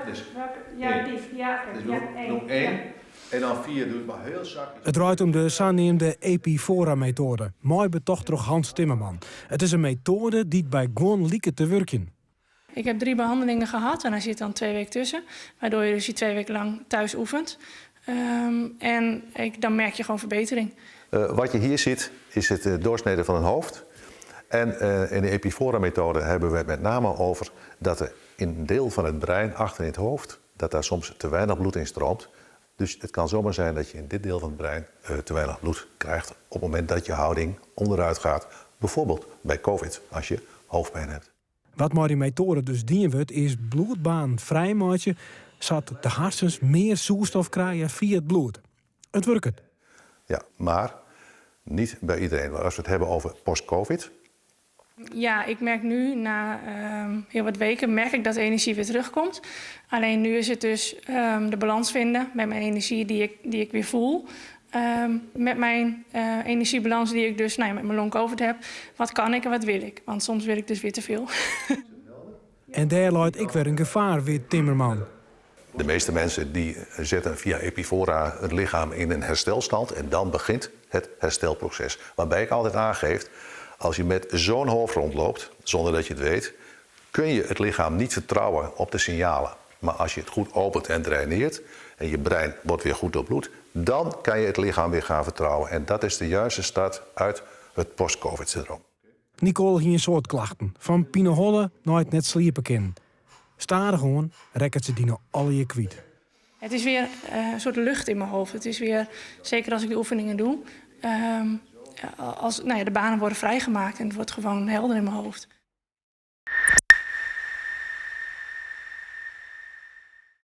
Dus, ja, dy, ja, dus ja, één. En dan vier, doe het maar heel zachtjes. It draait om de saneamde Epifora-metoade, mei betocht troch Hans Timmerman. It is in metoade dy't by guon liket te wurkjen. Ik heb drie behandelingen gehad en daar zit dan 2 weken tussen. Waardoor je dus die 2 weken lang thuis oefent. En dan merk je gewoon verbetering. Wat je hier ziet is het doorsneden van een hoofd. En in de Epifora-methode hebben we het met name over dat er in een deel van het brein achter in het hoofd, dat daar soms te weinig bloed in stroomt. Dus het kan zomaar zijn dat je in dit deel van het brein te weinig bloed krijgt op het moment dat je houding onderuit gaat. Bijvoorbeeld bij COVID, als je hoofdpijn hebt. Wat mei dy metoade dus dien wurdt, is bloedbanen frijmeitsje, sadat de harsens mear soerstof krije fia it bloed. It wurket. Ja, maar niet bij iedereen. Maar als we het hebben over post-COVID. Ja, ik merk nu na heel wat weken merk ik dat de energie weer terugkomt. Alleen nu is het dus de balans vinden met mijn energie die ik weer voel. Met mijn energiebalans die ik dus, nou ja, met mijn long-covid heb. Wat kan ik en wat wil ik? Want soms wil ik dus weer te veel. En dêr leit ek wer in gefaar, wit Timmerman. De meeste mensen die zetten via Epifora het lichaam in een herstelstand en dan begint het herstelproces. Waarbij ik altijd aangeef, als je met zo'n hoofd rondloopt, zonder dat je het weet, kun je het lichaam niet vertrouwen op de signalen. Maar als je het goed opent en draineert en je brein wordt weer goed doorbloed, dan kan je het lichaam weer gaan vertrouwen. En dat is de juiste start uit het post-COVID-syndroom. Nicole hie in soad klachten. Fan pineholle nei it net sliepe kinnen. Stadichoan rekket se dy no allegear kwyt. Het is weer een soort lucht in mijn hoofd. Het is weer, zeker als ik de oefeningen doe, als, nou ja, de banen worden vrijgemaakt en het wordt gewoon helder in mijn hoofd.